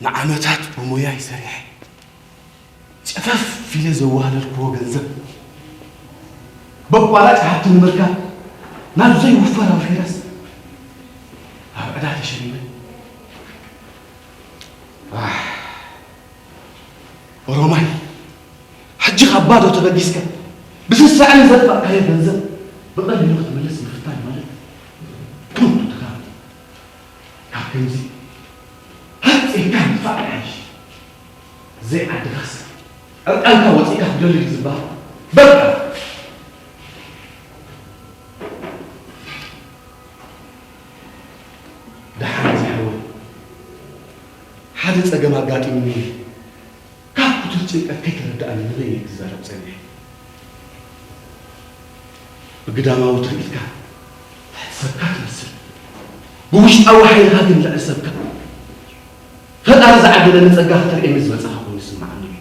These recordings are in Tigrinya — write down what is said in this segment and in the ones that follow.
ንዓመታት ብሞያይ ሰሪሐ ጨፈፍ ኢለ ዘዋህለልክዎ ገንዘብ፣ በቋራጭ ሃብቲ ንምርካብ ናብ ዘይውፈር ኣውፊረስ ኣብ ዕዳ ተሸሚመ። ኣህ፣ ኦሮማይ፣ ሕጂ ካብ ባዶ ተበጊስካ ብስስዐን ዘጥፋእካዮ ገንዘብ ብቐሊሉ ክትምልስ ምፍታን ማለት ከንቱ ድኻም። ካብ ከምዚ ሃፂእካ ምጥፋእ ይሓይሽ። ዘይዓድኻስ ዕርቃንካ ወፂእካ ክትደሊ እዩ ዝበሃል። በቃ። ደሓን ዝሓወይ፣ ሓደ ፀገም ኣጋጢሙኒ እዩ። ካብ ክቱር ጭንቀት ከይተረድኣኒ ንበይነይ ክዛረብ ጸኒሐ። ብግዳማዊ ትርኢትካ ትሕቲ ሰብካ ትመስል፣ ብውሽጣዊ ሓይልኻ ግን ልዕሊ ሰብካ። ፈጣሪ ዝዓደለኒ ጸጋ ክተርእየኒ ዝመጻኻ ኮይኑ ይስምዓኒ እዩ።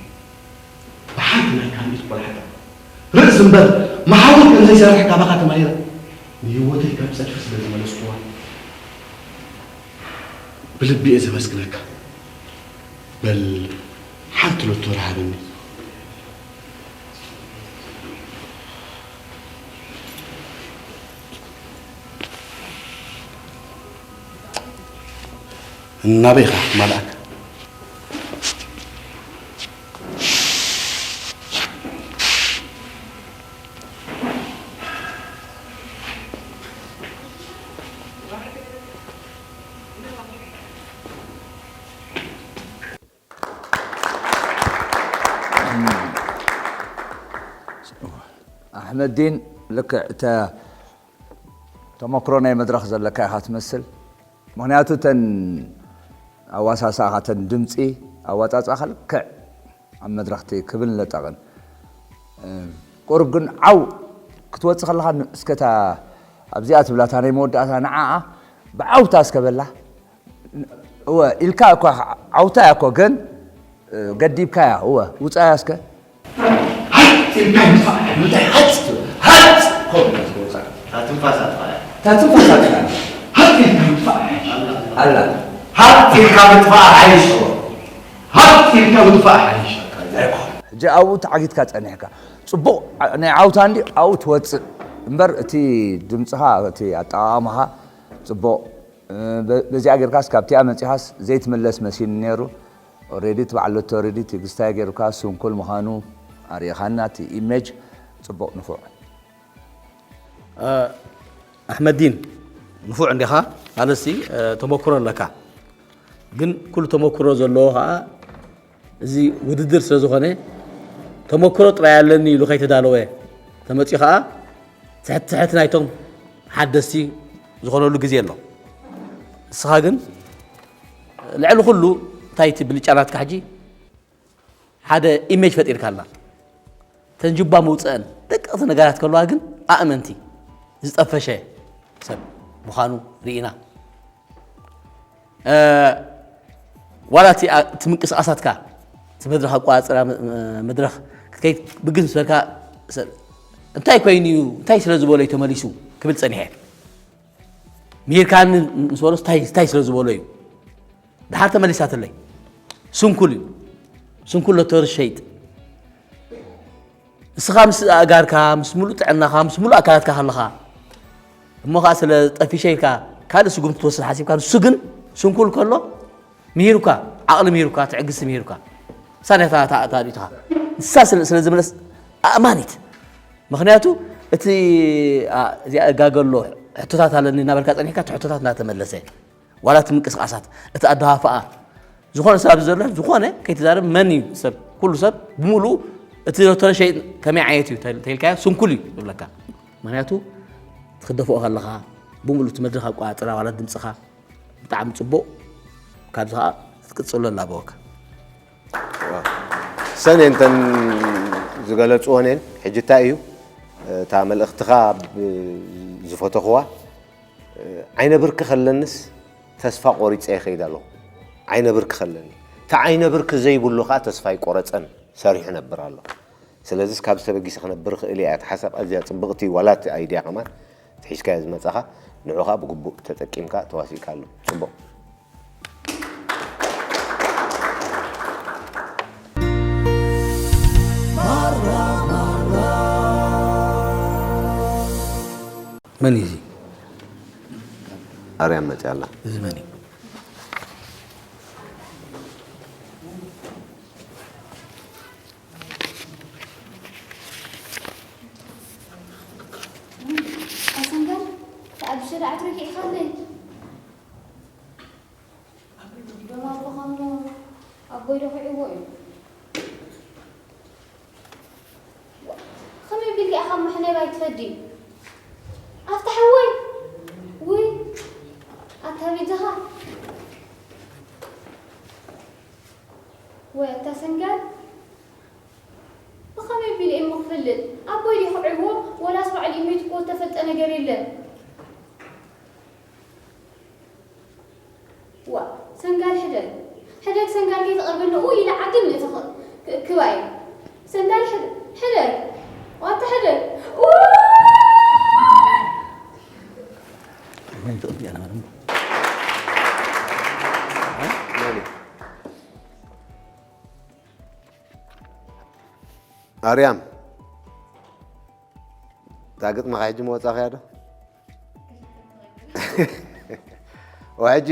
ብሓንቲ ናይ ካልኢት ቆላሕታ ርእስ እምበር መሓውር ከም ዘይሰርሕ ካባኻ ተማሂረ፣ ንህይወተይ ካብ ጸድፊ ስለ ዝመለስኩዋ ብልቢ እየ ዘመስግነካ። በል ሓንቲ ሎቶሪ ሃበኒ። ናበይ ኢኻ ማልኣክ? ኣሕመዲን፣ ልክዕ እተ ተመክሮ ናይ መድረኽ ዘለካ ኢኻ ትመስል። ምኽንያቱ እተን ኣዋሳሳኻ፣ እተን ድምፂ ኣዋፃፅኣኻ ልክዕ ኣብ መድረኽቲ ክብል ለጠቕን። ቁሩብ ግን ዓው ክትወፅእ ከለኻ፣ እስከታ ኣብዚኣ ትብላታ ናይ መወዳእታ ንዓኣ ብዓውታ እስከ በላ። እወ ኢልካ እኳ ዓውታ እያ እኮ፣ ግን ገዲብካያ። እወ ውፃያ እስከ። ሃጥ ኢልካ ምጥፋእ። እንታይ ሃጥ ትብል? ሃጥ! ኮም ኢልካ እስከ ውፃእ። እታ ትንፋስ ኣጥፋእያ። እታ ትንፋስ ኣጥፋእያ። ሃጥ ኢልካ ምጥፋእ። ኣላ። ሃጥ ኢልካ ምጥፋእ ሓይሽ። ሃጥ ኢልካ ምጥፋእ ሓይሽ። ሕጂ ኣብኡ ተዓጊትካ ጸኒሕካ። ጽቡቕ ናይ ዓውታ እንዲ ኣብኡ ትወጽእ እምበር፣ እቲ ድምጽኻ፣ እቲ ኣጠቓቕማኻ ጽቡቕ። በዚኣ ጌርካስ ካብቲኣ መጺኻስ ዘይትምለስ መሲኒ ነይሩ። ኦሬዲ እቲ በዓል ሎተሪ ድዩ፣ ትዕግስታይ ጌሩካ ስንኩል ምዃኑ ኣርእኻና፣ እቲ ኢሜጅ ጽቡቕ ንፉዕ። ኣሕመዲን፣ ንፉዕ እንዲኻ። ማለትሲ ተመክሮ ኣለካ፣ ግን ኩሉ ተመክሮ ዘለዎ ኸዓ እዚ ውድድር ስለ ዝኾነ፣ ተመክሮ ጥራይ ኣለኒ ኢሉ ከይተዳለወ ተመፅዩ ኸዓ ትሕት ትሕት ናይቶም ሓደስቲ ዝኾነሉ ግዜ ኣሎ። ንስኻ ግን ልዕሊ ኩሉ እንታይ እቲ ብልጫ ናትካ ሕጂ ሓደ ኢሜጅ ፈጢርካልና። ተንጅባ መውፅአን ደቀቕቲ ነገራት ከለዋ ግን ኣእመንቲ ዝጠፈሸ ሰብ ምዃኑ ርኢና። ዋላ እቲ ምንቅስቃሳትካ እቲ መድረክ ኣቋፅራ መድረክ ክትከይድ ብግን ዝበልካ ሰብ እንታይ ኮይኑ እዩ እንታይ ስለ ዝበሎ እዩ ተመሊሱ ክብል ፀኒሐ። ምሂርካኒ ምስ በሎስ እንታይ ስለ ዝበሎ እዩ? ደሓር ተመሊሳትለይ። ስንኩል እዩ። ስንኩል ሎተሪ ሸይጥ። ንስኻ ምስ ኣእጋርካ፣ ምስ ሙሉእ ጥዕናኻ፣ ምስ ሙሉእ ኣካላትካ ከለኻ እሞ ኸዓ ስለ ጠፊሸ ኢልካ ካልእ ስጉምቲ ክትወስድ ሓሲብካ፣ ንሱ ግን ስንኩል ከሎ ምሂሩካ፣ ዓቕሊ ምሂሩካ፣ ትዕግስቲ ምሂሩካ። ንሳ ነታ እታ እታ ርእይቶኻ ንሳ ስለ ስለ ዝመለስ ኣእማኒት። ምኽንያቱ እቲ እዚኣ እጋገ ኣሎ ሕቶታት ኣለኒ እናበልካ ጸኒሕካ እቲ ሕቶታት እናተመለሰ ዋላ እቲ ምንቅስቓሳት እቲ ኣደፋፍኣ ዝኾነ ሰብ ኣብዚ ዘሎ ዝኾነ ከይትዛረብ መን እዩ ሰብ ኩሉ ሰብ ብምሉኡ እቲ ዶክተር ሸይጥ ከመይ ዓይነት እዩ ተል- ተልካዮ ስንኩል እዩ ዝብለካ ምክንያቱ ክትደፍኦ ከለኻ ብምሉእ እቲ መድረኽ ኣቋፅራ ዋላ ድምፅኻ ብጣዕሚ ፅቡቕ ካብዚ ከዓ ክትቅፅሎ ላበወካ ሰን እንተን ዝገለፅዎን እየን ሕጂ እንታይ እዩ እታ መልእኽትኻ ዝፈተኽዋ ዓይነ ብርኪ ከለንስ ተስፋ ቆሪፀ ይኸይድ ኣለኹ። ዓይነ ብርኪ ከለኒ። እቲ ዓይነ ብርኪ ዘይብሉ ከዓ ተስፋ ኣይቆረፀን፣ ሰሪሑ ነብር ኣሎ። ስለዚስ ካብዚ ተበጊሰ ክነብር እኽእል እየ እያ እቲ ሓሳብ። ኣዝያ ፅብቕቲ ዋላ እቲ ኣይድያ ከማን እቲ ሒዝካዮ ዝመፃኻ ንዑ ከዓ ብግቡእ ተጠቂምካ ተዋሲእካ ኣሎ። ፅቡቕ። መን እዩ እዚ? ኣርያም መፅያ ኣላ። እዚ መን እዩ? ኣሰንጋል፣ ተኣቢሸ ደኣ ትረኪ ኢኻለይ። ደማ ኣቦኻ እሞ ኣቦይ ዶ ኺዕዎ እዩ? ከመይ ቢልካ ኢኻ እሞ ሕኔባይ ትፈዲ? ኣፍታ ሓወይ! ውይ! ኣታ በጃኻ! ወይ ኣታ ሰንጋል! ብኸመይ ቢለ እየ እሞ ክፈልጥ? ኣቦይ ድዩ ኺዕዎ ወላስ ባዕሉ እዩ ሞይቱ እኮ ዝተፈልጠ ነገር የለን። ዋ ሰንጋል ሕደግ ሕደግ ሰንጋል ከይተቐርበኒ ኡ ኢለ ዓዲ ምእቲ ክእክባ እየ ሰንጋል ሕደግ ዋታ ሕደግ ኣርያም እታ ግጥምኻ ሕጂ መወፃኽያ ዶ? ሕጂ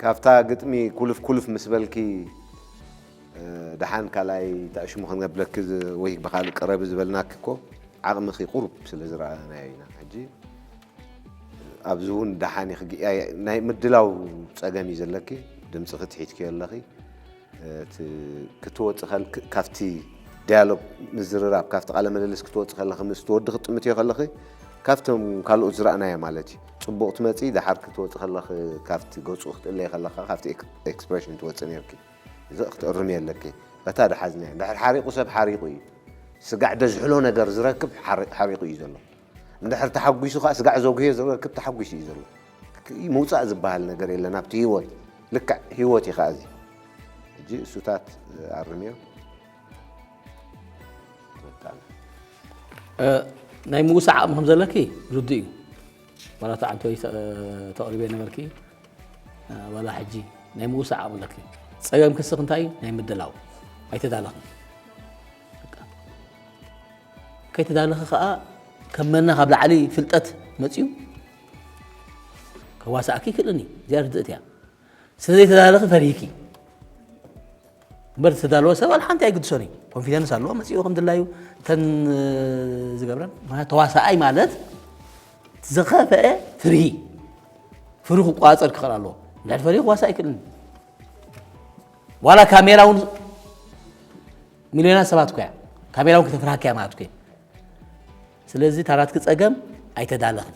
ካብታ ግጥሚ ኩልፍ ኩልፍ ምስ በልኪ ደሓን ካልኣይ ታእሽሙ ክንገብለኪ ወይ ብካልእ ቅረቢ ዝበልናኪ እኮ ዓቕምኺ ቁሩብ ስለ ዝረኣናዮ ኢና። ሕጂ ኣብዚ እውን ደሓን ኢኺ ናይ ምድላው ፀገም እዩ ዘለኪ። ድምፅኺ ትሒትክዮ ኣለኺ። እቲ ክትወፂ ከል- ካብቲ ዳያሎግ ምዝርራብ ካብቲ ቃለ ምልልስ ክትወፂ ከለኺ ምስ ትወዲ ክትጥምትዮ ከለኺ ካብቶም ካልኦት ዝረኣናዮ ማለት እዩ። ፅቡቕ ትመፂ ደሓር ክትወፂ ከለኺ ካብቲ ገፁ ክትእለይ ከለኻ ካብቲ ኤክ- ኤክስፕሬሽን ትወፂ ነርኪ። እዚ ክትእርምዮ ኣለኪ። በታ ደሓዝናዮ ድሕር ሓሪቑ ሰብ ሓሪቑ እዩ። ስጋዕ ደዝሕሎ ነገር ዝረክብ ሓሪ- ሓሪቑ እዩ ዘሎ። እንድሕር ተሓጒሱ ከዓ ስጋዕ ዘጉህዮ ዝረክብ ተሓጒሱ እዩ ዘሎ። ምውፃእ ዝበሃል ነገር የለን ኣብቲ ህይወት። ልክዕ ህይወት እዩ ከዓ እዚ። ሕጂ እሱታት ኣርምዮ። ናይ ምውሳዕ ዓቕሚ ከም ዘለኪ ርዱእ እዩ። ዋላ እቲ ዓንተወይ ተቕሪበ ነበርኪ ዋላ ሕጂ ናይ ምውሳዕ ዓቕሚ ኣለኪ። ፀገም ክስኽ እንታይ እዩ ናይ ምድላው ኣይተዳለኽን። ከይተዳለኺ ከዓ ከም መና ካብ ላዕሊ ፍልጠት መፅዩ ከዋሳእኪ ይክእልን እዩ። እዚኣ ርድእት እያ። ስለ ዘይተዳለኺ ፈሪህኪ እምበር ዝተዳለወ ሰብ ዋላ ሓንቲ ኣይግድሶን እዩ። ኮንፊደንስ ኣለዎ መፅኡ ከም ድላዩ እተን ዝገብረን ማለት ተዋሳኣይ ማለት ዝኸፈአ ፍርሂ ፍርሂ ክቋፀር ክኽእል ኣለዎ። እንድሕር ፈሪሁ ክዋሳእ ኣይክእልን። ዋላ ካሜራ እውን ሚልዮናት ሰባት እኮ እያ ካሜራ እውን ከተፍርሃካ እያ ማለት እኮ እዩ። ስለዚ እታ ናትኪ ፀገም ኣይተዳለኽን።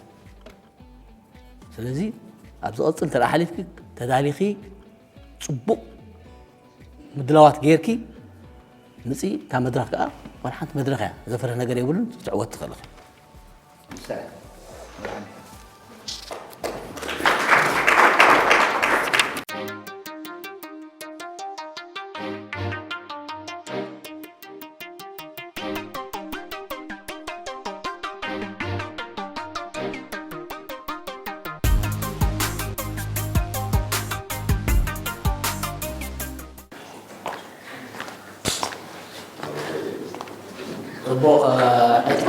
ስለዚ ኣብ ዝቐፅል እንተ ሓሊፍኪ ተዳሊኺ ፅቡቕ ምድላዋት ገይርኪ ምፂ እታ መድረኽ ከዓ ዋላ ሓንቲ መድረኽ እያ ዘፍርህ ነገር የብሉን ክትዕወት ትኽእል ኢኺ። ጽቡቕ ዕጥቂ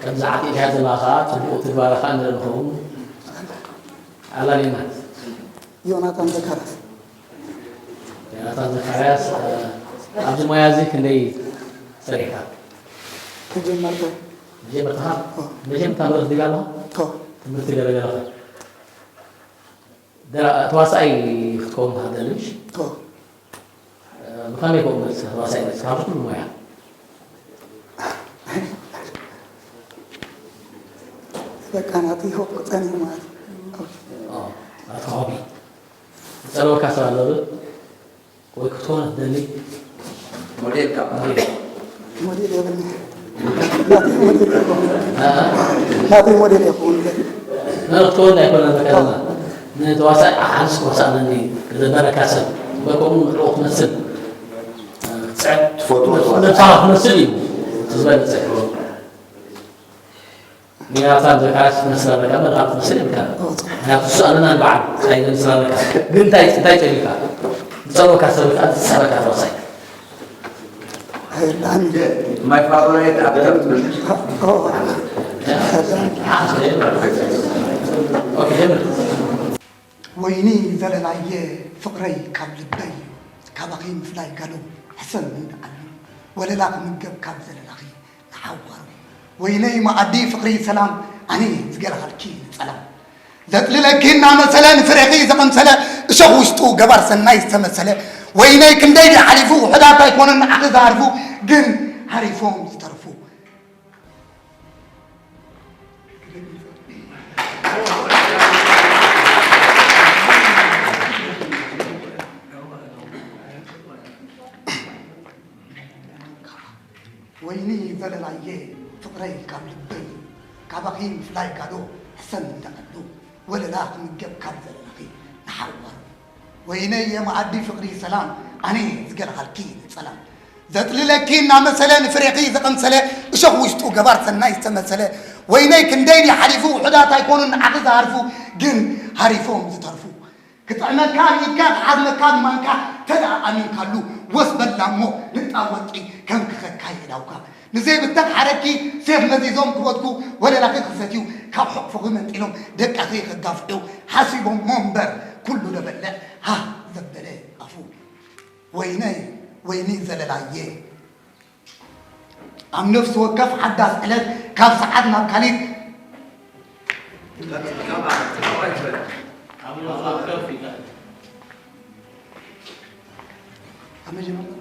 ከምዚ ዓጢቕያ ዘለኻ ጽቡቕ ትግባረ ከዓ ንርኢ ንኸውን። ኣላሊና። ዮናታን ዘካርያስ። ዮናታን ዘካርያስ ኣብዚ ሞያ እዚ ክንደይ ሰሪሕካ? ተጀመርኩ። መጀመርታ መጀመርታ መድረኽ ዲጋ ኣለኻ? ትምህርቲ ገለ ገለኻ? ተዋሳኣይ ክትከውን ትኽእል ደልሽ? ብኸመይ ከምኡ መፂኻ ተዋሳኣይ መፂኻ ኣብዚ ኩሉ ሞያ? በቃ ናተይ ሆቢ ጸኒሑ ማለት እዩ። ናትካ ሆቢ ዝጸለወካ ሰብ ኣሎ ዶ? ወይ ክትኮኖ ትደሊ? ሞዴል ካብ ሞዴል የብልኒ። ናተይ ሞዴል የብልኒ። ናተይ ሞዴል የብልኒ። ክትወድ ኣይኮነን በከለና ንተዋሳእ ሓንስ ክወሳእ ነኒ ዘበረካ ሰብ በከሙ ንዕኡ ክትመስል ክትፅዕት ትፈትዎ ተዋሳእ። ነብስኻ ክትመስል እዩ እቲ ዝበለፀ። ዮናታን ዘካርያስ ትመስል ኣለካ እምበር ንዓኡ ክትመስል የብልካን። ምክንያቱ ንሱ ኣለና ንበዓል እንታይ ዘምስል ኣለካ ግን እንታይ እንታይ ፀሊካ ጸወካ ሰብካ ዝጸረካ ተወሳይ ኣይርዳእኒ My favorite actor. ኦኬ ጀምር ወይኒ ዘለላየ ፍቕረይ ካብ ልበይ ካባኺ ምፍላይ ጋዶ ሕሰም እንዳዓሉ ወለላ ክምገብ ካብ ዘለላኺ ንሓዋሩ ወይነይ መኣዲ ፍቕሪ ሰላም ኣነ ዝገርሃልኪ ንጸላም ዘጥልለኪ እናመሰለ ንፍሬኺ ዘቐምሰለ እሾኽ ውሽጡ ገባር ሰናይ ዝተመሰለ ወይነይ ክንደይ ድዩ ሓሊፉ ውሑዳት ኣይኮኑን ንዓኺ ዝሃርፉ ግን ሃሪፎም ዝተርፉ ወይኒ ዘለላየ ፍቕረይ ካብ ልበይ ካባኺ ምፍላይ ጋዶ ሕሰም እንዳቐዱ ወለላ ክምገብ ካብ ዘለላኺ ንሓዋሩ ወይነይ የመኣዲ ፍቕሪ ሰላም ኣነ ዝገርሃልኪ ንጸላም ዘጥልለኪ እናመሰለ ንፍሬኺ ዘቐምሰለ እሾኽ ውሽጡ ገባር ሰናይ ዝተመሰለ ወይነይ ክንደይ ድዩ ሓሊፉ ውሑዳት ኣይኮኑን ንዓኺ ዝሃርፉ ግን ሃሪፎም ዝተርፉ ክጥዕመካ ንኢድካ ክሓዝመካ ንማንካ ተደኣ ኣሚንካሉ ወስ በላ እሞ ንጣብ ወርቂ ከም ክኸካ የእዳውካ ንዘይብተኽ ሓረግኪ ሴፍ መዚዞም ክበትኩ ወለላኺ ክሰትዩ ካብ ሕቕፎኺ መንጢሎም ደቃኺ ከጋፍዑ ሓሲቦሞ እምበር ኩሉ ደበልዕ ሃህ ዘበለ ኣፉ ወይነይ ወይኒ ዘለላየ ኣብ ነፍሲ ወከፍ ሓዳስ ዕለት ካብ ሰዓት ናብ ካሊት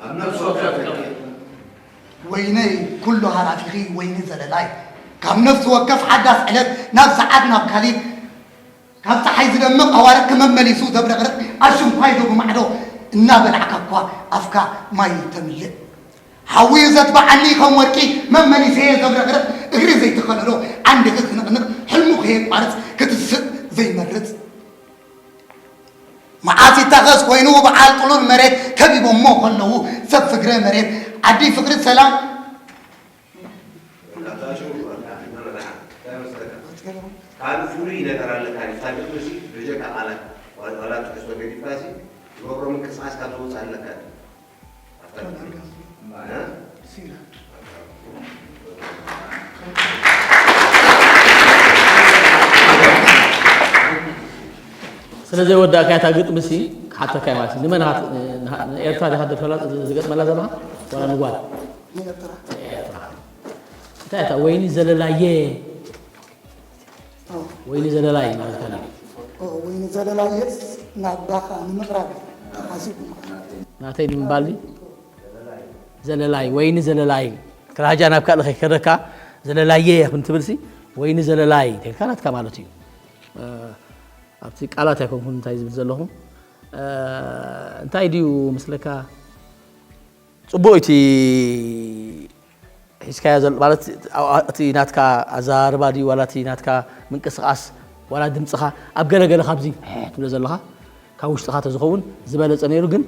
ኣብ ነፍሲ ወከፍ ወይነይ ኩሉ ሃላፊኺ ወይኒ ዘለላይ ካብ ነፍሲ ወከፍ ሓዳስ ዕለት ናብ ሰዓት ናብ ካሊት ካብ ፀሓይ ዝደምቕ ኣዋርቕ ክመመሊሱ ዘብረቕርቕ ኣሽንኳይ ዶ ብማዕዶ እናበላዕካ እኳ ኣፍካ ማይ ተምልእ ሓውዩ ዘትበዓኒ ከም ወርቂ መመሊሰየ ዘብረቕርቕ እግሪ ዘይተኸለሎ ዓንድኺ ክንቕንቕ ሕልሙ ከየቋርፅ ክትስእ ዘይመርፅ መዓስ ይታኸስ ኮይኑ በዓል ጥሉል መሬት ከቢቦሞ ከለዉ ሰብ ፍግረ መሬት ዓዲ ፍቅሪ ሰላም ካልእ ፍሉይ ነገር ኣለካ ዲካ ንሱ ብጀካ ቃላት ዋላ ትሕዝቶ ገዲፍካ ትገብሮ ምንቅስቃስ ካብ ዝወፅእ ኣለካ ስለ ዘይወዳእካያ እታ ግጥሚ ሲ ክሓተካ ማለት ንመን ንኤርትራ ዲኻ ደርፈላ ዝገጥመላ ዘለኻ ዋላ ንጓል እንታይ እታ ወይኒ ዘለላየ ወይኒ ዘለላይ ማለት ካለ ወይኒ ዘለላየስ ናብ ባኻ ንምቕራብ ተሓሲቡ ናተይ ንምባል ዘለላይ ወይኒ ዘለላይ ክራጃ ናብ ካልእ ከይከደካ ዘለላየ ይኹን ትብልሲ ወይኒ ዘለላይ ተልካ ናትካ ማለት እዩ ኣብቲ ቃላት ኣይኮንኩን እንታይ ዝብል ዘለኹ እንታይ ድዩ ምስለካ ጽቡቅ እቲ ሒዝካዮ ዘሎ ማለት እቲ ናትካ ኣዘራርባ ድዩ ዋላ እቲ ናትካ ምንቅስቃስ ዋላ ድምፅኻ ኣብ ገለ ገለ ካብዚ ትብሎ ዘለኻ ካብ ውሽጥኻ ተዝኸውን ዝበለፀ ነይሩ ግን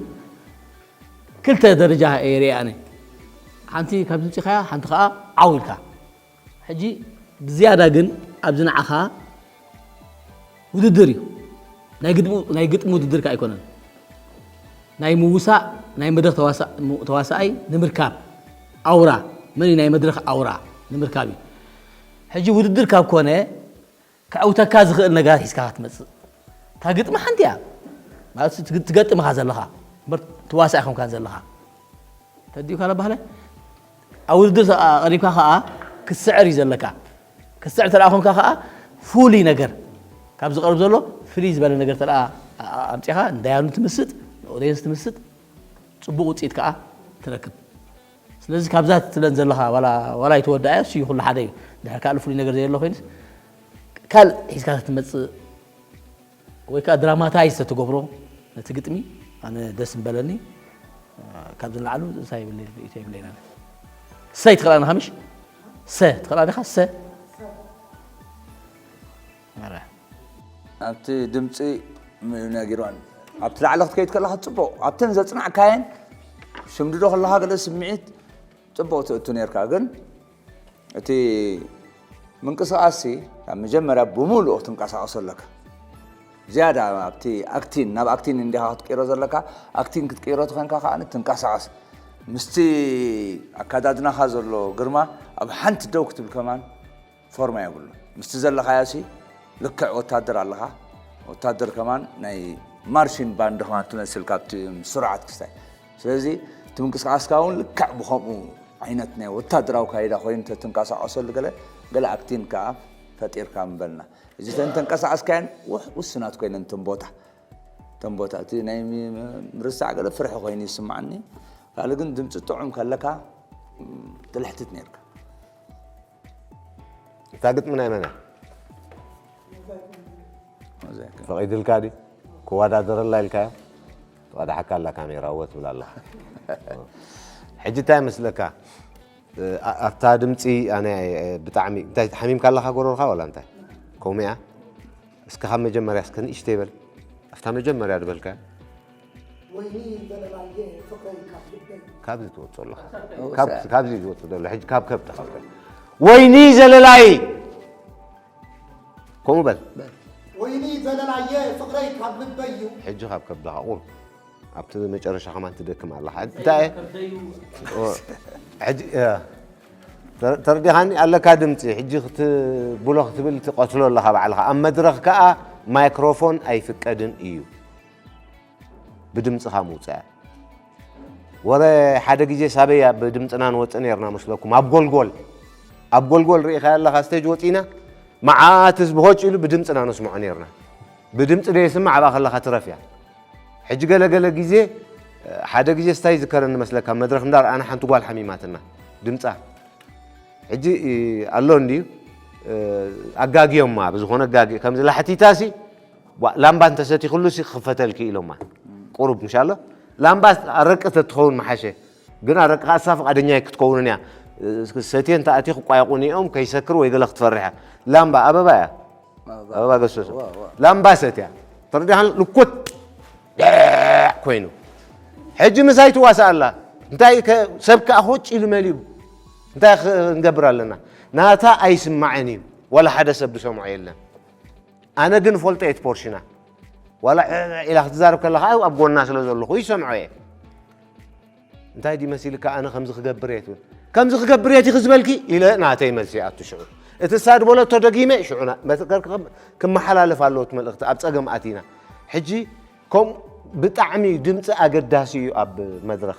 ክልተ ደረጃ እየ ሪኣ ኣነ ሓንቲ ካብ ድምፂኻያ ሓንቲ ከዓ ዓው ኢልካ ሕጂ ብዝያዳ ግን ኣብዚ ንዓኻ ውድድር እዩ ናይ ግጥሚ ውድድር ከ ኣይኮነን ናይ ምውሳእ ናይ መድረክ ተዋሳኣይ ንምርካብ ኣውራ መን ናይ መድረክ ኣውራ ንምርካብ እዩ ሕጂ ውድድር ካብ ኮነ ከዕውተካ ዝኽእል ነገራት ሒዝካ ክትመፅእ እታ ግጥሚ ሓንቲ እያ ማለት ትገጥምኻ ዘለኻ እምበር ትዋሳእ ኣይኮንካን ዘለኻ ተዲኡ ካለ ባህለ ኣብ ውድድር ቀሪብካ ከዓ ክትስዕር እዩ ዘለካ ክትስዕር ተደኣ ኮንካ ከዓ ፍሉይ ነገር ካብ ዝቀርብ ዘሎ ፍልይ ዝበለ ነገር ተደኣ ኣምፂኻ ንዳያኑ ትምስጥ ንኦድየንስ ትምስጥ ፅቡቅ ውፅኢት ከዓ ትረክብ ስለዚ ካብዛ ትብለን ዘለኻ ዋላ ይተወዳኣዮ እሱ ኩሉ ሓደ እዩ ድሕር ካልእ ፍሉይ ነገር ዘየሎ ኮይኑስ ካልእ ሒዝካ ትመፅእ ወይ ከዓ ድራማታይዝ ተትገብሮ ነቲ ግጥሚ ኣነ ደስ ምበለኒ ካብ ዝለዓሉ እንታይ ይብል ርእቶ ይብለና ሰይ ትኽእላ ንኻ ምሽ ሰ ትኽእላ ዲኻ ሰ ኣብቲ ድምፂ ነጊርዋን ኣብቲ ላዕሊ ክትከይድ ከለካ ፅቡቅ ኣብተን ዘፅናዕካየን ሽምድዶ ከለካ ገለ ስምዒት ፅቡቅ ትእቱ ነርካ ግን እቲ ምንቅስቃስ ካብ መጀመርያ ብሙሉእ ክትንቀሳቀሶ ኣለካ ዝያዳ ኣብቲ ኣክቲን፣ ናብ ኣክቲን እንዲኻ ክትቅይሮ ዘለካ። ኣክቲን ክትቅይሮ ትኾንካ ከዓ ትንቀሳቐስ። ምስቲ ኣካዳድናኻ ዘሎ ግርማ ኣብ ሓንቲ ደው ክትብል ከማን ፎርማ የብሉ። ምስቲ ዘለኻዮ ሲ ልክዕ ወታደር ኣለኻ። ወታደር ከማን ናይ ማርሽን ባንድ ከማን ትመስል ካብቲ ስርዓት ክስታይ። ስለዚ እቲ ምንቅስቃስካ እውን ልክዕ ብኸምኡ ዓይነት ናይ ወታደራዊ ካይዳ ኮይኑ ተትንቀሳቐሰሉ ገለ ገለ ኣክቲን ከዓ ፈጢርካ ምበልና። እዚ ተን ተንቀሳቐስካየን ውሕ- ውሱናት ኮይነን እተን ቦታ እተን ቦታ እቲ ናይ ሚ- ምርሳዕ ገለ ፍርሒ ኮይኑ ይስማዓኒ። ካልእ ግን ድምፂ ጥዑም ከለካ ትልሕትት ነርካ። እታ ግጥሚ ናይ መን እያ? ፈቒድልካ ድዩ? ክወዳደረላ ኢልካዮ? ትቐዳሓካ ኣላ ካሜራ፣ እወ ትብል ኣላ። ሕጂ እንታይ ይመስለካ? እ፣ ኣ- ኣብታ ድምፂ ኣነ፣ እ፣ ብጣዕሚ እንታይ ሓሚምካ ኣለኻ ጎረርኻ ዋላ እንታይ? ከምኡ እያ? እስከ ካብ መጀመርያ እስከ ንእሽተይ በል። ኣብታ መጀመርያ ዝበልካ ወይኒ ዘለላየ ፍቕረይ ካብ ልበይ። ካብዚ ትወፅኦ ኣለኻ። ካብ- ካብዚ ዝወፅእ ዘሎ ሕጂ ካብ ከብቲ ካብ ከብቲ። ወይኒ ዘለላየ ከምኡ በል። ወይኒ ዘለላየ ፍቕረይ ካብ ልበይ እዩ። ሕጂ ካብ ከብድኻ ቁሩብ ኣብቲ መጨረሻ ከማን ትደክም ኣለኻ። እንታይ እየ? ኦ፣ ሕጂ፣ እ፣ ተረ- ተረዲኻኒ ኣለካ ድምፂ። ሕጂ ክትብሎ ክትብል ትቐትሎ ኣለኻ ባዕልኻ። ኣብ መድረኽ ከኣ ማይክሮፎን ኣይፍቀድን እዩ። ብድምፅኻ ምውፃእ። ወረ ሓደ ግዜ ሳበይ ኣብ ድምፅና ንወፅእ ነርና መስለኩም። ኣብ ጎልጎል፣ ኣብ ጎልጎል ርኢኻዮ ኣለኻ ስቴጅ ወፂና፣ መዓት ህዝቢ ሆጭ ኢሉ ብድምፅና ነስምዖ ነርና። ብድምፂ ደየስምዕ ኣብኣ ከለኻ ትረፍ እያ። ሕጂ ገለ ገለ ግዜ፣ ሓደ ግዜ ስታይ ዝከረኒ መስለካ፣ መድረኽ እንዳርኣና ሓንቲ ጓል ሓሚማትና ድምፃ። ሕጂ ኣሎ እንድዩ፣ ኣጋግዮማ ብዝኾነ ኣጋግዮ ከምዚ ላሕቲታሲ ላምባ እንተሰቲኹሉሲ ክኽፈተልኪ ኢሎማ። ቁሩብ ምሻሎ ላምባ ኣረቂ ተትኸውን ምሓሸ። ግን ኣረቂ ከኣ እሳ ፍቓደኛ ክትከውንን እያ። ሰትየ እንተ ኣትዩ ክቋየቑኒ እዮም፣ ከይሰክር ወይ ገለ ክትፈርሕ እያ። ላምባ ኣበባ እያ። ኣበባ ገሰሶ ላምባ ሰትያ ተረዲኻን ልኩት ደዕ ኮይኑ ሕጂ ምሳይ ትዋሳእ ኣላ። እንታይ ከ- ሰብ ከኣ ሆጭ ኢሉ መሊኡ እንታይ ክንገብር ኣለና? ናታ ኣይስማዕን እዩ፣ ዋላ ሓደ ሰብ ዝሰምዖ የለን። ኣነ ግን ፈልጦ እየ እቲ ፖርሽና። ዋላ ዒዕ ኢላ ክትዛረብ ከላ ከዓ ኣብ ጎና ስለ ዘለኹ ይሰምዖ እየ። እንታይ ድዩ መሲልካ ኣነ ከምዚ ክገብር እየ ትብል? ከምዚ ክገብር እየ ዲኺ ዝበልኪ ኢለ ናተይ መልሲ ይኣቱ ሽዑ። እቲ እሳ ዝበለቶ ደጊመ ሽዑ ና- መት- ከ- ከ- ክመሓላለፍ ኣለዎ እቲ መልእኽቲ። ኣብ ጸገም ኣቲና። ሕጂ ከም ብጣዕሚ ድምፂ ኣገዳሲ እዩ ኣብ መድረኽ።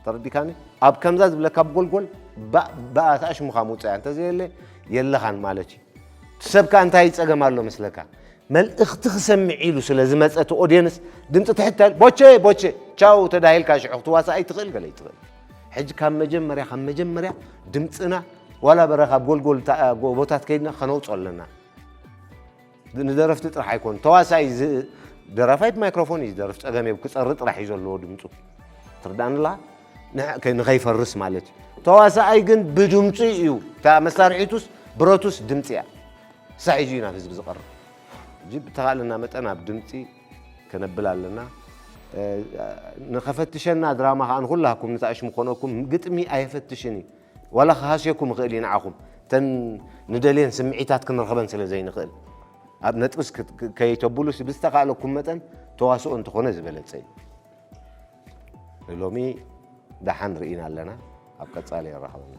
ተረዲካኒ? ኣብ ከምዛ ዝብለካ ብጎልጎል ባ- ብኣታ ኣሽሙኻ ምውፃያ እንተዘየለ የለኻን ማለት እዩ። እቲ ሰብ ከኣ እንታይ ጸገም ኣሎ መስለካ? መልእኽቲ ክሰምዕ ኢሉ ስለ ዝመጸ እቲ ኦድየንስ ድምጺ ትሕት ኣይብል። ቦቼ ቦቼ ቻው ተዳሂልካ ሽዑ ክትዋሳእ ኣይትኽእል ገለ ኣይትኽእል። ሕጂ ካብ መጀመርያ ካብ መጀመርያ ድምጽና ዋላ በረኻ ኣብ ጎልጎል ታ- ጎቦታት ከይድና ከነውጾ ኣለና። ንደረፍቲ ጥራሕ ኣይኮን ተዋሳኢ ዝ- ደራፋይ ብማይክሮፎን እዩ ዝደርፍ ጸገም የብ ክጸሪ ጥራሕ እዩ ዘለዎ ድምጹ። ትርዳእኒ ኣለኻ? ንኸይፈርስ ማለት እዩ። ተዋሳኣይ ግን ብድምፁ እዩ። እታ መሳርሒቱስ ብረቱስ ድምፂ እያ። እሳ ሒዙ እዩ ናብ ህዝቢ ዝቐርብ። ሕጂ ብተኻእለና መጠን ኣብ ድምፂ ከነብል ኣለና። ንኸፈትሸና ድራማ ከዓ ንኩላኩም ንታእሽሙ ኮነኩም ግጥሚ ኣየፈትሽን እዩ። ዋላ ክሃስየኩም ይኽእል እዩ ንዓኹም። እተን ንደልየን ስምዒታት ክንረኽበን ስለ ዘይንኽእል ኣብ ነጥብስ ከይተብሉ ብዝተኻእለኩም መጠን ተዋስኦ እንተኾነ ዝበለፀ እዩ። ንሎሚ ደሓን ርኢና ኣለና። ኣብ ቀጻሊ የራኽበና።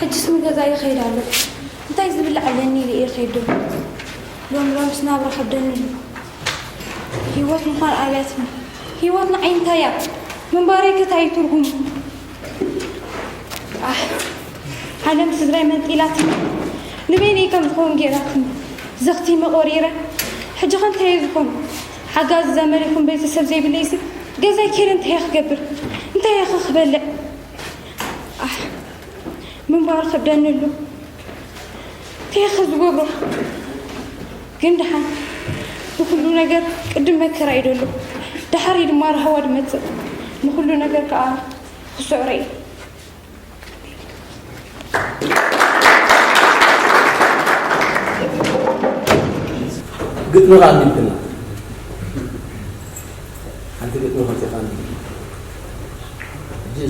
ሕጅስ ንገዛ ይኸይድ ኣሎ። እንታይ ዝብላዕ ኣለኒ ኢለ እየ ከይዶ። ሎም ሎምስ ናብራ ከብደኒ ኣሎ። ህይወት ምዃን ኣብያትኒ። ህይወት ንዓይ እንታይ እያ? ምንባረይ ከ እንታይ እዩ ትርጉሙ? ኣሕ፣ ዓለም ስድራይ መንጢላትኒ። ንበይነይ ከም ዝኸውን ገይራትኒ። ዘኽቲመ ቆሪረ። ሕጂ ከ እንታይ እየ ዝኾን? ሓጋዚ ዘመድ ይኹን ቤተሰብ ዘይብለይሲ ገዛይ ከይደ እንታይ እየ ክገብር? እንታይ እየ ከ ክበልዕ? ኣሕ፣ ምንባር ከብደኒ ኣሎ። እንታይ እየ ከ ዝገብሮ? ግን ደሓን ንኹሉ ነገር ቅድም መከራ እዩ ደሎ። ደሓር እዩ ድማ ራህዋ ድመጽእ። ንኹሉ ነገር ከኣ ክስዕሮ እዩ። ግጥሚ ከኣ ኣንቢብክና።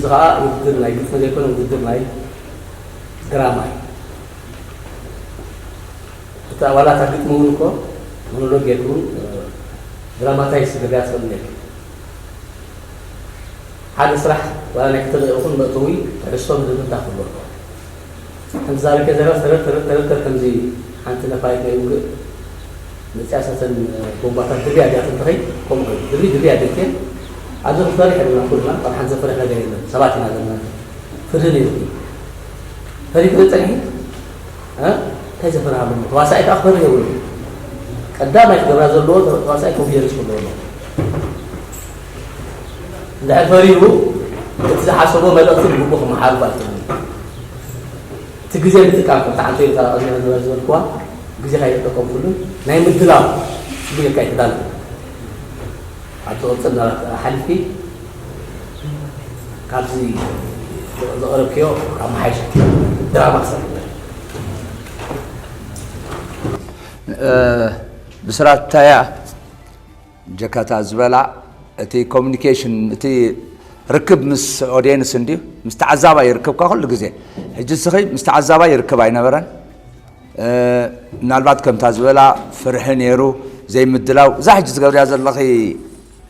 እዚ ኸዓ ውድድር ናይ ግጥሚ ዘይኮነ፣ ውድድር ናይ ድራማ እዩ። እታ ዋላ እታ ግጥሚ እውን እኮ ሞኖሎግ ጌርኩም፣ እ፣ ድራማታይዝ ክትገብርያ ትኽእሉ ነይርኩም። ሓደ ስራሕ ዋላ ናይ ክልተ ደቂቕ ይኹን መእተዊ ትሕዝቶ መደምደምታ ክህልዎ ኣለዎ። ከምቲ ዛረብክዮ ዘለኻ ተረር ተረር ተረር ተረር ከምዚ ሓንቲ ነፋሪት ናይ ውግእ መፅያ ሰተን ቦምባታት ድርብያ ድያ ተንተኸይ ከምኡ ኮይኑ ድርቢ ድርብያ ድርብያ ኣብዚ ክፈርሕ የብልና ኩልና ካብ ሓንቲ ዘፈርሕ ነገር የለን ሰባት ኢና ዘለና ፍርህ ነይሩ ፈሪህ ክብል ፀኒሑ እ? እንታይ ዘፈርሃሉ ተዋሳኢ ከዓ ክፈርህ የብሉ ቀዳማይ ክገብራ ዘለዎ ተዋሳኢ ኮንፊደንስ ክህልዎ ኣለዎ እንድሕር ፈሪሁ እቲ ዝሓሰቦ መልእኽቲ ብግቡእ ክመሓላልፍ ኣይክእልን እዩ። እቲ ግዜ ምጥቃም ከም ተዓንቶ ኢልካ ቅድሚ ነበር ዝበልክዋ ግዜ ካይተጠቀምኩሉ ናይ ምድላው ስጉ ኢልካ ኣይትዳለ ኣብዚ ቅፅል ናላት ሓሊፍኪ ካብዚ ዘቕረብክዮ ኣመሓይሽ ድራማ ክሰርሕ ብስራት ታያ ጀካታ ዝበላ እቲ ኮሚኒኬሽን እቲ ርክብ ምስ ኦዲየንስ እንድዩ ምስ ተዓዛባይ ይርከብካ ኩሉ ግዜ ሕጂ ስኺ ምስ ተዓዛባይ ይርክብ ኣይነበረን ምናልባት ከምታ ዝበላ ፍርሒ ነይሩ ዘይምድላው እዛ ሕጂ ዝገብርያ ዘለኺ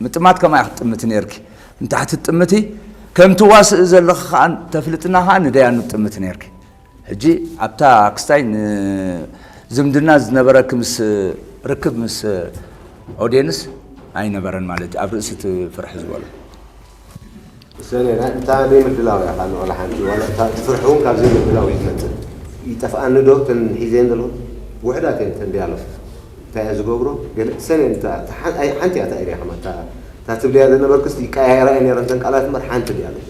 ምጥማት ከማይ ክትጥምቲ ነርኪ እንታሕቲ ትጥምቲ ከምቲ ዋስእ ዘለኺ ከዓ ተፍልጥና ከዓ ንደያኑ ትጥምቲ ነርኪ ሕጂ ኣብታ ክስታይ ዝምድና ዝነበረኪ ምስ ርክብ ምስ ኦድየንስ ኣይነበረን ማለት እዩ ኣብ ርእሲ እቲ ፍርሒ ዝበሎ ሰሌና እታ ዘይምድላው እያ ካብ ንቆላ ሓንቲ ዋላ እታ እቲ ፍርሒ እውን ካብ ዘይምድላው እዩ ዝመፅእ ይጠፍኣኒ ዶ ተን ሒዘን ዘለኹ ውሕዳት እየን ተን ዲያሎግ እንታይ እያ ዝገብሮ ገለ ሰሌን ሓንቲ እያ ተቐይርያ ከማ እታ ትብልያ ዝነበርክስ ይቀያየራ እየ ነረን ተን ቃላት እምበር ሓንቲ ዲያሎግ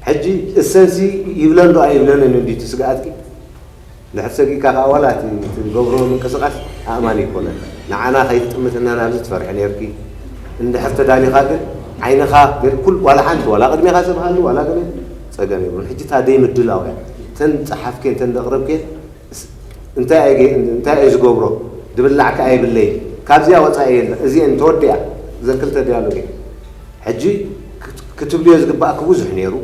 ሕጂ እሰንሲ ይብለን ዶ ኣይብለንን እንዲ እቲ ስግኣትኪ ንድሕር ሰጊእካ ከዓ ዋላ እቲ ትገብሮ ምንቅስቃስ ኣእማን ይኮነን ንዓና ከይትጥምትና ናብዚ ትፈርሒ ነርኪ እንድሕር ተዳሊኻ ግን ዓይንኻ ግን ኩል ዋላ ሓንቲ ዋላ ቅድሜኻ ሰብ ሃሉ ዋላ ግን ፀገም የብሉን ሕጂ እታ ደይ ምድላው እያ ተን ፀሓፍኬን ተን ደቕረብኬን እንታይ ኣየ ዝገብሮ ድብላዕ ከዓ የብለይ ካብዚኣ ወፃኢ የለ እዚአን ተወዲኣ ዘን ክልተ ዲያሎግ ሕጂ ክትብልዮ ዝግባእኪ ብዙሕ ነይሩ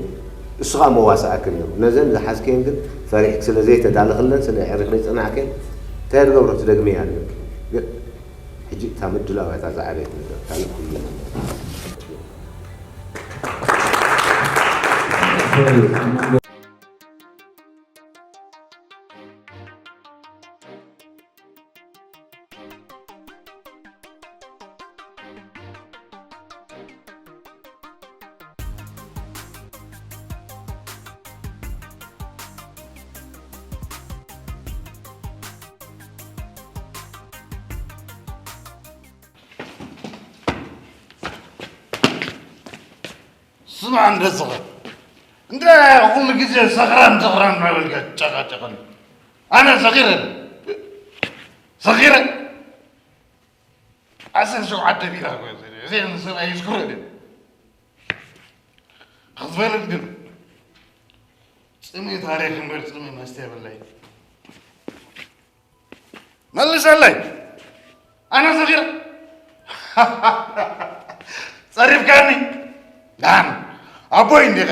እሱ ከዓ መዋስኣኪ ነይሩ ነዘን ዝሓዝክየን ግን ፈሪሕኪ ስለ ዘይተዳለኽለን ስለ ዕሪኽ ዘይፅናዕክየን እንታይ ትገብሮ ትደግምያ ኣለኪ ግን ሕጂ እታ ምድላው እያ እታ ዝዓበየት ነገር ካልእ ኩሉ ስማዕ እንደ ስኽር እንደ ኩሉ ግዜ ሰኽራን ሰኽራን እናበልካ ትጨቃጨቀኒ ኣነ ሰኺረ ሰኺረ ዓሰርተ ሸውዓተ ቢራ እኮ እየ ሰሪሐ። እዚ ሰብኣይ ይዝክሮ ድዩ? ክትፈልጥ ግን ጽምኢ ታሪኽ እምበር ጽምኢ መስተ የብለይ። መልሰለይ። ኣነ ሰኺረ። ጸሪፍካኒ። ዳን ኣቦይ እንዲኻ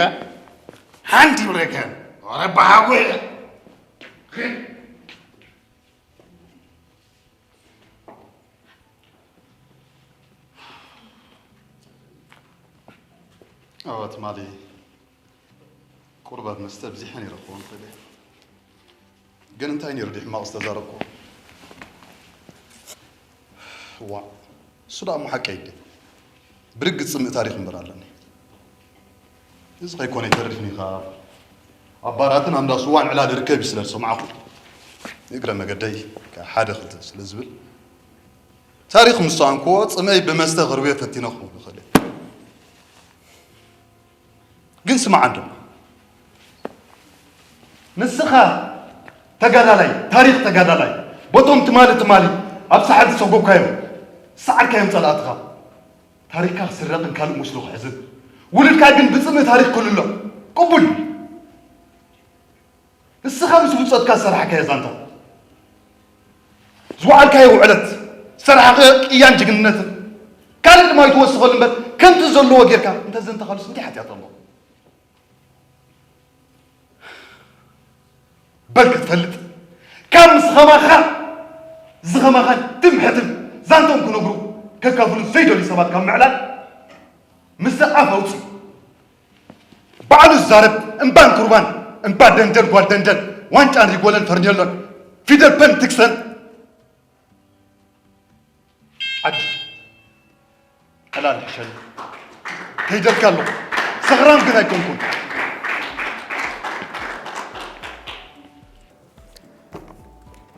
ሓንቲ ይብለካ። ወረ በሓጎይ። ኣዎ ትማሊ ቁርበት መስተ ብዚሐ ነይረ ክኸውን ይኽእል እየ። ግን እንታይ ነይሩ ድዩ ሕማቕ ዝተዛረብኩዎ? እዋእ፣ እሱ ደኣ እሞ ሓቀይ ድዩ? ብርግጽ ጽምእ ታሪኽ እምበር ኣለኒ። እዚ ከይኮነ ኣይተርፍን ኢኻ። ኣብ ባራትን ኣብ እንዳ ስዋን ዕላል ይርከብ እዩ ስለ ዝሰማዕኹ፣ ንእግረ መገደይ ከኣ ሓደ ክልተ ስለ ዝብል፣ ታሪኽ ምስ ሰኣንኩዎ፣ ጽምእይ ብመስተ ክርውዮ ፈቲነ ክኸውን ይኽእል እየ። ግን ስማዕ እንዶ፣ ንስኻ ተጋዳላይ፣ ታሪኽ ተጋዳላይ፣ በቶም ትማሊ ትማሊ ኣብ ሳሕል ዝሰጎግካዮም፣ ዝሰዓርካዮም ጸላእትኻ፣ ታሪኽካ ክስረቕን ካልእ መስሎ ክሕዝን፣ ውሉድካ ግን ብጽምኢ ታሪኽ ክልሎ ቅቡል እዩ። ንስኻ ምስ ብጾትካ ዝሰራሕካዮ ዛንታ፣ ዝወዓልካዮ ውዕለት፣ ዝሰራሕካዮ ቅያን ጅግንነትን ካልእ ድማ ኣይትወስኸሉ እምበር ከምቲ ዘለዎ ጌርካ እንተዘንተኻሉስ እንታይ ሓጢኣት ኣለዎ? በል ክትፈልጥ ካብ ምስ ኸማኻ ዝኸማኻን ትምሕትን ዛንቶም ክነግሩ ከካፍሉ ዘይደልዩ ሰባት ካብ ምዕላል ምስ ኣፍ ኣውፅእ ባዕሉ ዝዛረብ እምባን ኩርባን እምባ ደንደን ጓል ደንደን ዋንጫን ሪጎለን ፈርኔሎን ፊደል ፐን ትክሰን ዓዲ ዕላል ሕሸኒ ከይደልካ ኣለኹ። ሰኽራም ግን ኣይኮንኩን።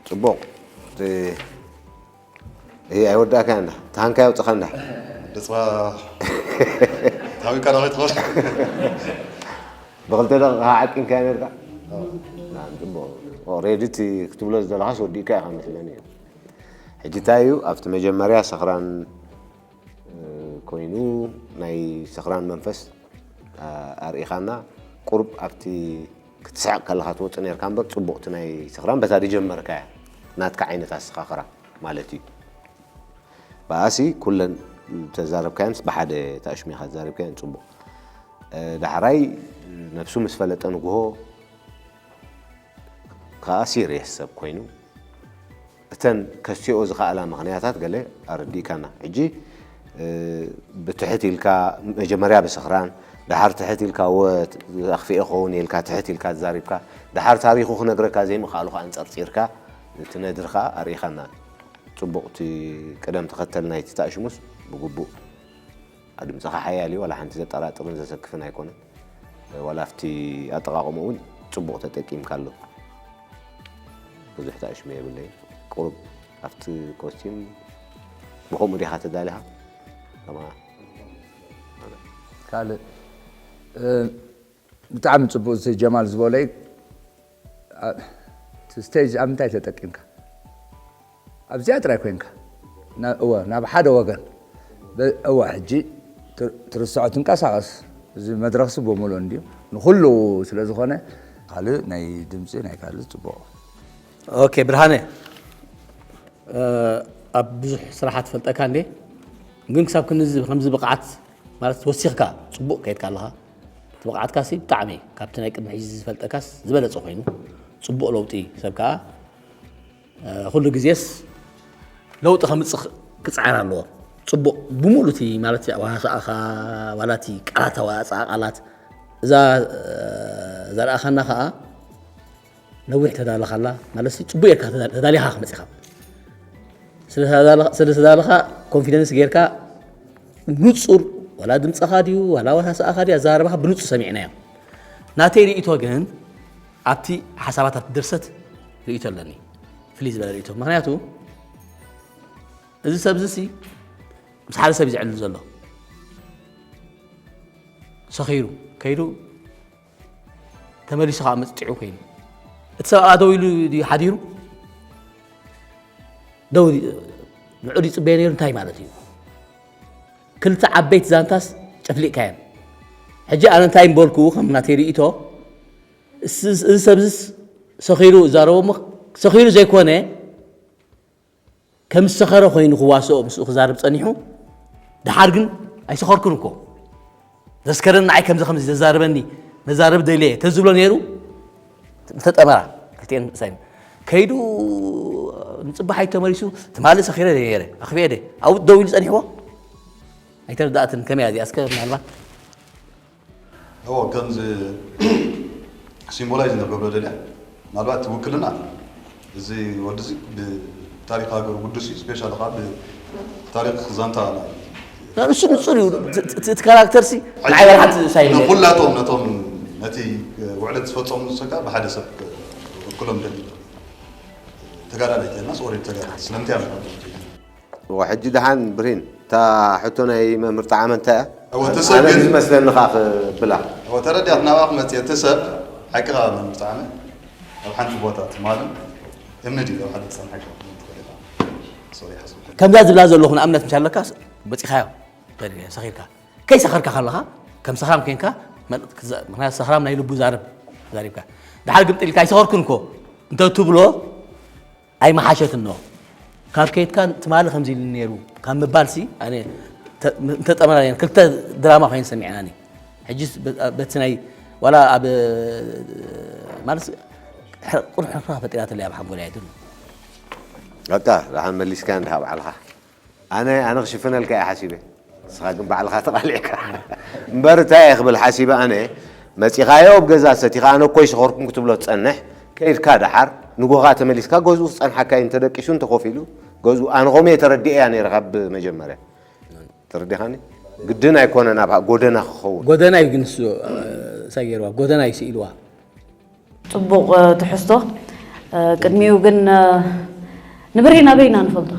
ፅቡቕ። እቲ- ይሄ ኣይወዳእካ እንዳ ተሃንካ ያውፅኻ እንዳ ደፅባ ታዊካ ዳዊት ኸ ብክልተ ደቂቃ ዓቂንካ ነርካ። ናም ፅቡቕ። ኦሬዲ እቲ ክትብሎ ዝደለኻስ ወዲእካ ኢኻ መስለኒ። ሕጂ እንታይ እዩ ኣብቲ መጀመርያ ሰኽራን ኮይኑ ናይ ሰኽራን መንፈስ ኣርኢኻና። ቁሩብ ኣብቲ ክትስሕቕ ከለኻ ትወፅእ ነርካ እምበር ፅቡቕቲ ናይ ሰኽራን በታ ዝጀመርካያ ናትካ ዓይነት ኣሰኻኽራ ማለት እዩ። ብኣሲ ኩለን ተዛረብካዮንስ ብሓደ ታሽሚኻ ተዛሪብካዮን ፅቡቕ። ዳሕራይ ነብሱ ምስ ፈለጠ ንግሆ ከዓ ሲሪየስ ሰብ ኮይኑ እተን ከስቲኦ ዝኸኣላ ምኽንያታት ገለ ኣረዲእካና። ሕጂ ብትሕት ኢልካ መጀመርያ ብስኽራን ድሓር ትሕት ኢልካ ወ ኣኽፊኤ ክኸውን ኢልካ ትሕት ኢልካ ተዛሪብካ ድሓር ታሪኹ ክነግረካ ዘይምኽኣሉ ከዓ ኣንፀርፂርካ እቲ ነድሪ ከዓ ኣርኢኻና። ፅቡቕ እቲ ቅደም ተኸተል ናይቲ ተኣሽሙስ ብግቡእ ድምፅኻ ሓያል እዩ ዋላ ሓንቲ ዘጠራጥርን ዘሰክፍን ኣይኮነን። ዋላ ኣብቲ ኣጠቓቕምኡ እውን ፅቡቕ ተጠቂምካ ኣሎ። ብዙሕ ተኣሽሙ የብለይን። ቁሩብ ኣብቲ ኮስቲም ብኸምኡ ዲኻ ተዳሊኻ? ከማ ካልእ ብጣዕሚ ፅቡቅ እዚ ጀማል ዝበለይ እቲ ስቴጅ ኣብ ምንታይ ተጠቂምካ ኣብዚኣ ጥራይ ኮንካ እወ ናብ ሓደ ወገን እወ ሕጂ ትርስዖ ትንቀሳቐስ እዚ መድረኽሲ ብምሉእ እንድዩ ንኩሉ ስለ ዝኾነ ካልእ ናይ ድምፂ ናይ ካልእ ፅቡቅ ኦኬ ብርሃነ ኣብ ብዙሕ ስራሓት ፈልጠካ እንዴ ግን ክሳብ ክንዚ ከምዚ ብቕዓት ማለት ወሲኽካ ፅቡቕ ከይድካ ኣለኻ እቲ ብቕዓትካ ሲ ብጣዕሚ ካብቲ ናይ ቅድሚ ሕጂ ዝፈልጠካስ ዝበለፀ ኮይኑ ፅቡቕ ለውጢ ሰብ ከዓ ኩሉ ግዜስ ለውጢ ከምፅእ ክፅዓር ኣለዎ ፅቡቕ ብሙሉ እቲ ማለት ዋሳእኻ ዋላ እቲ ቃላት ኣወፃፅኣ ቃላት እዛ ዘርኣኻና ከዓ ነዊሕ ተዳለኻላ ማለት ጽቡቅ ጌርካ ተዳሊኻ ክመጽኻ ስለ ተዳለኻ ኮንፊደንስ ጌርካ ንጹር ዋላ ድምጽኻ ድዩ ዋላ ዋሳስኣኻ ድዩ ኣዘራርባኻ ብንጹር ሰሚዕናዮ ናተይ ርእይቶ ግን ኣብቲ ሓሳባት ኣብቲ ድርሰት ርእይቶ ኣለኒ ፍልይ ዝበለ ርእይቶ ምክንያቱ እዚ ሰብ እዚ ምስ ሓደ ሰብ እዩ ዝዕልል ዘሎ ሰኺሩ ከይዱ ተመሊሱ ከዓ መፅጢዑ ኮይኑ እቲ ሰብ ኣብኣ ደው ኢሉ ድዩ ሓዲሩ ደው ንዑ ድዩ ፅበዮ ነይሩ እንታይ ማለት እዩ ክልተ ዓበይቲ ዛንታስ ጨፍሊቕካየን ሕጂ ኣነ እንታይ ምበልኩ ከም ናተይ ርእቶ እዚ ሰብዝስ ሰኺሩ እዛረቦ ሰኺሩ ዘይኮነ ከም ዝሰኸረ ኮይኑ ክዋስኦ ምስኡ ክዛረብ ጸኒሑ፣ ደሓር ግን ኣይሰኸርኩን እኮ ዘስከረኒ ንዓይ ከምዚ ከምዚ ዘዛርበኒ መዛረቢ ደልየ ተዝብሎ ነይሩ ምተጠመራ ክልቲኤን ሳይን ከይዱ ንጽባሓይ ተመሊሱ ትማሊ ሰኺረ ነይረ ኣኽፊኤ ደ ኣብኡ ደው ኢሉ ጸኒሕዎ ኣይተረዳእትን ከመይ እያ እዚኣ እስከ ምናልባት እዎ ከምዚ ሲምቦላይዝ ንገብሮ ደልያ ምናልባት እቲ ውክልና እዚ ወዲ እዚ ብታሪክ ሃገሩ ግዱስ እዩ ስፔሻል ከዓ ብታሪክ ዛንታ ናይ ንሱ ንፁር እዩ እቲ ካራክተር ሲ ንዓይ ወላ ሓንቲ ሳይ ንኩላቶም ነቶም ነቲ ውዕለት ዝፈፀሙ ሰካ ብሓደ ሰብ ውክሎም ደሊ ተጋዳላይ ተና ሶሪ ተጋዳላይ ስለምንታይ ሕጂ ደሓን ብሪን እታ ሕቶ ናይ መምህር ጣዕመ እንታይ እያ? እወ፣ እቲ ሰብ ኣነ ግን ዝመስለኒ ከዓ ክብላ። እወ፣ ተረዲኣት ናብኣ ክመፅእ እቲ ሰብ ሓቂ ከዓ መምህር ጣዕመ ኣብ ሓንቲ ቦታ ትማልን እምኒ ድዩ ኣብ ሓደ ዝፀንሐ ክትኸውን ትኽእል ኢኻ። ሶሪ ሓስብኩ። ከምዛ ዝብላ ዘለኹ ንኣብነት ምስ ኣለካ በፂኻዮ ተሪረ ሰኺርካ ከይሰኸርካ ከለኻ ከም ሰኽራም ኮንካ ምክንያቱ ሰኽራም ናይ ልቡ ዛረብ ዛሪብካ ድሓር ግምጥል ኢልካ ኣይሰኸርኩን እኮ እንተ ትብሎ ኣይመሓሸትኖ ካብ ከይድካ ትማሊ ከምዚ ኢሉ ነይሩ ካብ ምባል ሲ ኣነ እንተጠመና ክልተ ድራማ ኮይኑ ሰሚዕናኒ ሕጂ በቲ ናይ ዋላ ኣብ ማለት ሕርቁር ሕርፋ ፈጢራትለይ ኣብ ሓንጎል ኣይትብሉ። በቃ ደሓን መሊስካ እንድኻ ባዕልኻ። ኣነ ኣነ ክሽፍነልካ እየ ሓሲበ። ንስኻ ግን ባዕልኻ ተቓሊዕካ። እምበር እንታይ እየ ክብል ሓሲበ ኣነ፣ መጺኻዮ ኣብ ገዛ ሰቲኻ ኣነ እኮ ይሰኸርኩም ክትብሎ ትጸንሕ፣ ከይድካ ደሓር ንጎኻ ተመሊስካ ገዝኡ ክጸንሓካ እዩ እንተደቂሱ እንተኾፍ ኢሉ ገዝኡ። ኣነ ከምኡ እየ ተረዲኤያ ነይረ ካብ መጀመርያ። ተረዲኻኒ? ግድን ኣይኮነን ኣብ ጎደና ክኸውን። ጎደና እዩ ግን እሱ፣ እሳ ገይርዋ፣ ጎደና እዩ ስኢልዋ። ጽቡቕ ትሕዝቶ። ቅድሚኡ ግን ንብርሂን ኣበይ ኢና ንፈልጦ?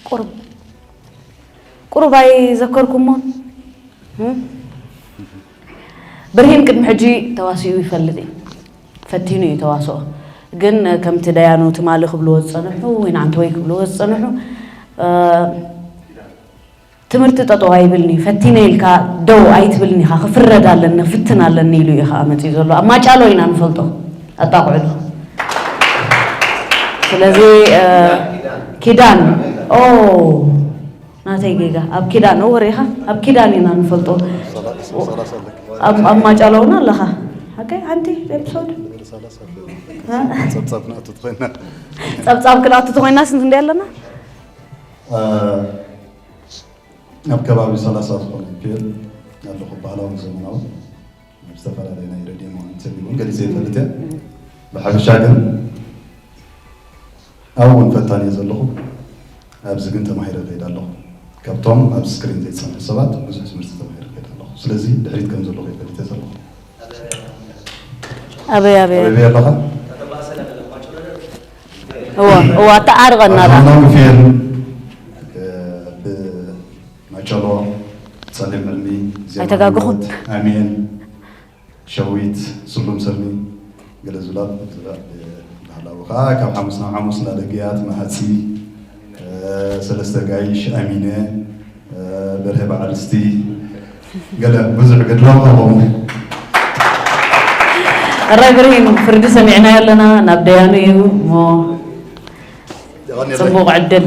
ቁሩብ ቁሩብ ኣይዘከርኩሞን? ብርሂን ቅድሚ ሕጂ ተዋሲኡ ይፈልጥ እዩ። ፈቲኑ እዩ ተዋስኦ። ግን ከምቲ ደያኑ ትማሊ ክብልዎ ዝጸንሑ ወይ ንዓንተወይ ክብልዎ ዝጸንሑ ትምህርቲ ጠጠው ኣይብልኒ፣ ፈቲነ ኢልካ ደው ኣይትብልኒ ኢኻ፣ ክፍረድ ኣለኒ፣ ክፍትን ኣለኒ ኢሉ እዩ ኸዓ መፂኡ ዘሎ። ኣብ ማጫሎ ኢና ንፈልጦ ኣጣቕዕሉ። ስለዚ ኪዳን ኦ ናተይ ጌጋ ኣብ ኪዳን እወ ርኢኻ ኣብ ኪዳን ኢና ንፈልጦ። ኣብ ማጫሎ እውን ኣለኻ። ሓቀይ ሓንቲ ኤፒሶድ ጸብጻብ ክንኣቱ ተኾይና ጸብጻብ ክንኣቱ ተኾይና ስንት እንዲ ኣለና? ኣብ ከባቢ ሰላሳ ዝኾነ ፔል ኣለኹ። ባህላዊ ዘመናዊ ኣብ ዝተፈላለየ ናይ ሬድዮ መዋንትን እውን ገሊፀ ይፈልጥ እየ። ብሓፈሻ ግን ኣብኡ እውን ፈታኒ እየ ዘለኹ። ኣብዚ ግን ተማሂረ ከይድ ኣለኹ። ካብቶም ኣብ ስክሪን ዘይፀንሑ ሰባት ብዙሕ ትምህርቲ ተማሂረ ከይድ ኣለኹ። ስለዚ ድሕሪት ከም ዘለኹ ይፈልጥ እየ ዘለኹ። ኣበይ ኣበይ ኣበይ ኣለኻ? እዋ እዋ ኣተዓርቐና ዳ ዘመናዊ ፊልም ብማጨሎ ጸሊም ዕልሚ ዜማ ኣይተጋገኹን። ህይወት፣ ኣሜን ሸዊት ስሉም ሰልሚ ገለ ዝብላ ዝብላ ባህላዊ ከዓ ካብ ሓሙስ ናብ ሓሙስ እንዳደገያት ማሃፂ ሰለስተ ጋይሽ ኣሚነ በርሀ በዓል እስቲ ገለ ብዙሕ ገድሎም ኣለዎም። እራይ ብርሂን ፍርዲ ሰሚዕናዮ ኣለና ናብ ደያኑ እዩ እሞ ጽቡቕ ዕድል።